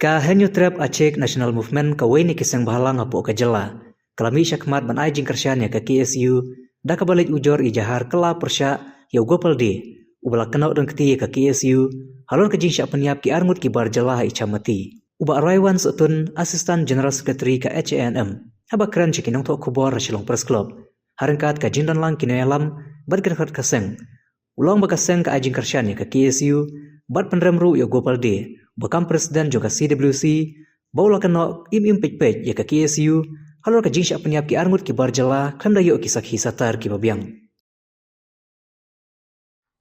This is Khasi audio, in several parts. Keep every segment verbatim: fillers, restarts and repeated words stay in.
Ka Hynñiewtrep Achik National Movement, kawei na ki seng bhalang hapoh ka jylla, ka la mih shakhmat ban ai jingkyrshan ïa ka K S U da kaba leit ujor ijahar kylla pyrshah ïa u Gopal Dey, uba la kynnoh donkti ïa ka K S U halor ka jingshah pynïap ki arngut ki bar jylla ha Ichamati. U Bah Raiwan Sohtun, Assistant General Secretary ka H A N M, haba kren sha ki nongthoh khubor ha Shillong Press Club ha ryngkat ka jingdonlang ki nongïalam bad ki dkhot ka seng, u la ong ba ka seng ka ai jingkyrshan ïa ka K S U bad pynrem ruh ïa u Gopal Dey, uba kam president jong ka C W C, ba u la kynnoh im im peit peit ïa ka K S U halor ka jingshah pynïap ki arngut ki bar jylla khlem da ïoh ki sakhi satar kiba biang.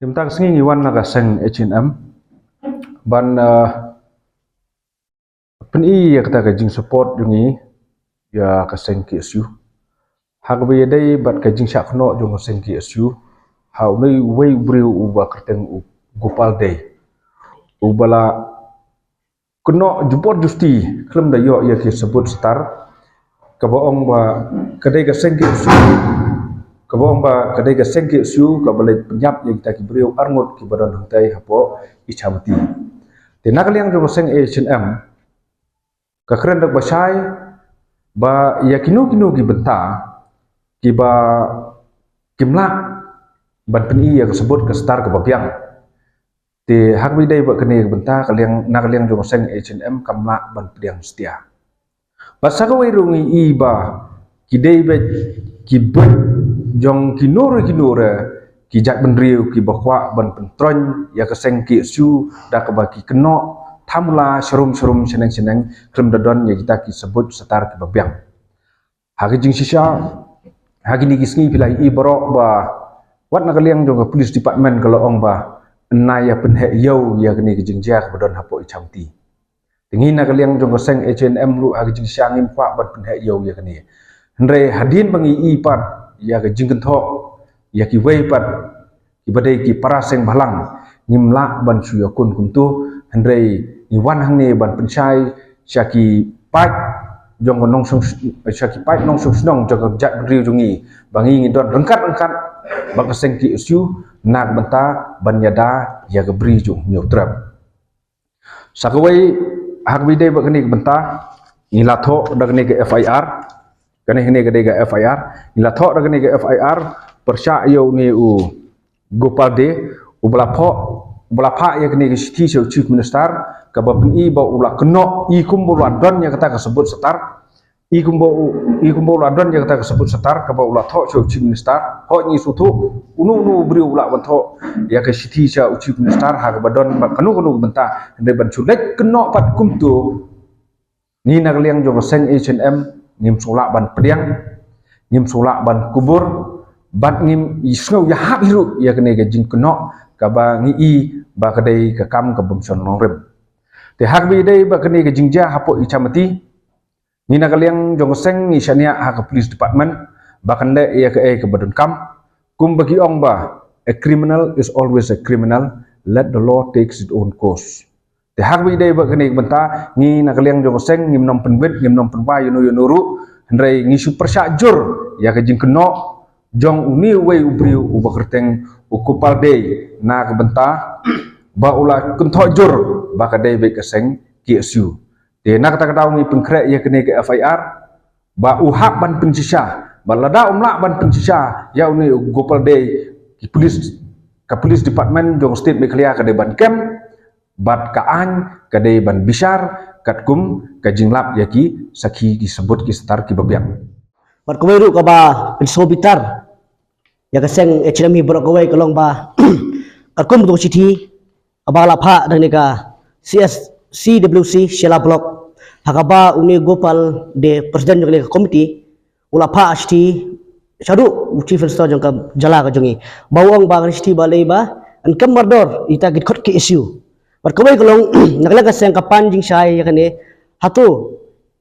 Mynta ka sngi ngi wan na ka seng H A N M ban, eh, pyni ïa kata ka jingsupport jong ngi ïa ka seng K S U. Ha kaba ïadei bad ka jingshah kynnoh jong ka seng K S U ha une uwei u briew uba kyrteng u Gopal Dey, uba la kynnoh jubor justi khlem da ïoh ïa ki sabut satar, kaba ong ba ka dei ka seng K S U, kaba ong ba ka dei ka seng K S U kaba leit pynïap ïa kita ki briew arngut kiba don hangtai hapoh Ichamati. Te na ka liang jong ka seng H A N M, ka kren da kaba shai ba ïa kino kino ki bynta kiba kim lah ban pyni ïa ka sabut ka satar kaba biang. Te ha kaba ïadei bad kane ka bynta, ka liang, na ka liang jong ka seng H A N M kam lah ban pdiang satia. Bad sa kawei ruh ngi i ba ki dei beit ki buit jong kino re kino re ki jaitbynriew kiba kwah ban pyntroiñ ïa ka seng K S U da kaba ki kynnoh thamula sharum sharum shaneng shaneng khlem da don ïa kita ki sabut satar kiba biang. Ha ka jingshisha, ha kine ki sngi phi la i baroh ba wat na ka liang jong ka police department ka la ong ba yn ïa pynheh ïew ïa kane ka jingjia kaba don hapoh Ichamati. Te ngi na ka liang jong ka seng H A N M ruh ha ka jingshisha ngim kwah ban pynheh ïew ïa kane. Hynrei hadien ba ngi i pat ïa ka jingkynthoh ïa kiwei pat kiba dei ki para seng bhalang, ngim lah ban shu ïakun kumto, hynrei ngi wan hangne ban pynshai sha ki paid jong ka nongshong, sha ki paid nongshong shnong jong ka jaitbynriew jong ngi ba ngi ngi don ryngkat ryngkat bad ka seng K S U na ka bynta ban ïada ïa ka bri jong u Hynñiewtrep. Sa kawei, ha kaba ïadei bad kane ka bynta, ngi la thoh da kane ka F I R, kane, kane ka dei ka F I R, ngi la thoh da kane ka F I R pyrshah ïa une u Gopal Dey, uba la pho, uba la phah ïa kane ka shithi sha u Chief Minister, kaba pyni ba u la kynnoh i kumba u la don ïa kata ka sabut satar, i kumba u, i kumba u la don ïa kata ka sabut satar kaba u la thoh sha u Chief Minister. Hooid, ngi sngewthuh uno uno u briew u lah ban thoh ïa ka shithi sha u Chief Minister ha kaba don bad kano kano ka bynta, hynrei ban shu leit kynnoh pat kumto, ngi na ka liang jong ka seng H A N M ngim sngewlah ban pdiang, ngim sngewlah ban kubur, bad ngim sngew ïahap hi ruh ïa kane ka jingkynnoh kaba ngi i ba ka dei ka kam ka bym shon nongrim. Te ha kaba ïadei bad kane ka jingjia hapoh Ichamati, ngi na ka liang jong ka seng ngi shaniah ha ka police department ba kan leh ïa kaei kaba donkam, kumba ki ong ba, "A criminal is always a criminal, let the law takes its own course." Te ha kaba ïadei bad kane ka bynta, ngi na ka liang jong ka seng ngim nym pynwit, ngim nym pynwai ïano ïano ruh, hynrei ngi shu pyrshah jur ïa ka jingkynnoh jong une uwei u briew uba kyrteng u Gopal Dey na ka bynta ba u la kynthoh jur ba ka dei beit ka seng K S U. Te na kata ka daw ngi pynkhreh ïa kane ka F I R ba u hap ban pynshisha, ba lada um lah ban pynshisha ïa une u Gopal Dey, ki police, ka police department jong state Meghalaya ka dei ban kem, bad ka aiñ ka dei ban bishar katkum ka jinglap ïa ki sakhi, ki sabut ki satar kiba biang. Bad kawei ruh kaba pynsngewbitar ïa ka seng H A N M hi baroh kawei ka long ba katkum ka shithi kaba la phah da kane ka C S, C W C Shella Block, ha kaba une Gopal Dey, president jong kane ka committee, u la phah shithi shaduh u Chief Minister jong ka jylla ka jong ngi, ba u ong ba ka shithi ba lei ba yn kem mardor ïa kita ki dkhot K S U. Bad kawei ka long, na ka liang ka seng ka pan jingshai ïa kane, hato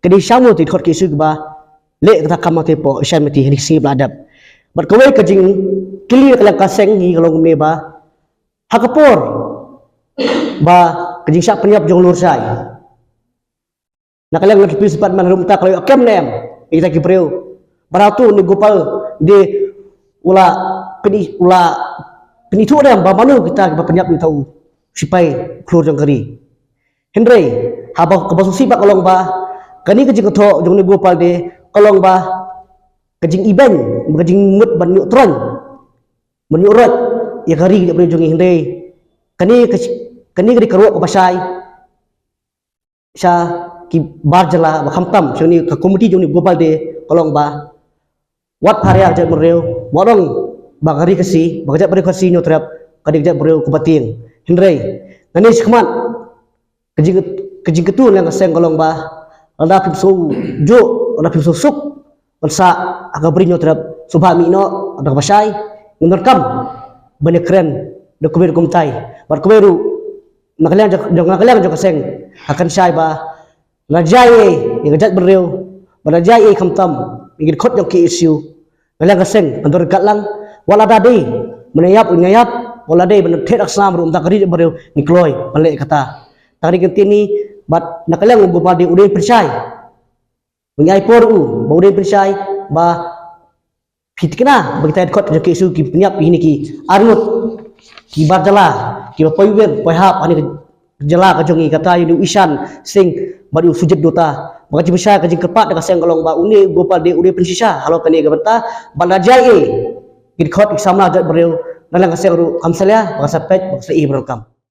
ka dei shisha mo ki dkhot K S U kiba leh kata ka kam ha te hapoh Ichamati ha kine ki sngi ba la dep. Bad kawei ka jingkylli na ka liang ka seng hi ka long kumne ba, ha ka por ba ka jingshah pynïap jong u Lurshai, na ka liang ka police department haduh mynta ka la ïoh kem ne em ïa kita ki briew? Bad hato une u Gopal Dey u la pyni, u la pynithuh ne em ba mano kita kiba pynïap ïa uta u sipai khlur jong ka ri? Hynrei Haba kaba sngewsih pat ka long ba kane ka jingkyntu jong une u Gopal Dey ka long ba ka jingibeiñ, ka jingmut ban ïoh tyrwa, ban ïoh roi ïa ka ri ka jaitbynriew jong ngi, hynrei kane ka, kane ka dei ka ruh kaba shai sha ki bar jylla ba khamtam sha kane ka komiti jong une u Gopal Dey ka long ba wat pharia ka jaitbynriew, wat ong ba ka ri Khasi, ba ka jaitbynriew Khasi Hynñiewtrep ka dei ka jaitbynriew kaba tieng. Hynrei nangne shakhmat ka jing, ka jingkyntu na ka liang ka seng ka long ba lada phim sngewjuh, lada phim sngewsuk ban sah ha ka Bri Hynñiewtrep, sngewbha mih noh, da kaba shai ngim donkam ban ïakren da kumne da kumtai. Bad kumne ruh na ka liang jong, jong, na ka liang jong ka seng ka kynshai ba lada jia ei ïa ka jaitbynriew, ba lada jia ei khamtam ïa ki dkhot jong K S U, na ka liang ka seng kan don ryngkat lang. Wat lada dei ban ïap, ngin ïap, wat lada dei ban thied da ka snam ruh, mynta ka ri jaitbynriew ngi kloi ban leh kata. Tang kane ka ktien, bad na ka liang u Gopal Dey u dei pynshai, ba ngi ai por u, ba u dei pynshai ba phi thikna ba kita ki dkhot jong K S U ki pynïap ïa kine ki arngut, ki bar jylla kiba poi wer poi hap ha kane ka jylla ka jong ngi, kata ïa une u Ishan Singh bad u Sujit Dutta. Ba ka jingpynshai, ka jingkyrpad na ka seng ka long ba une u Gopal Dey u dei pynshisha halor kane ka bynta, ba lada jia ei ki dkhot ki samla jaitbynriew, na ka liang ka seng ruh kam salia, ba kan sa peit, ba kan sa ïohi ba donkam.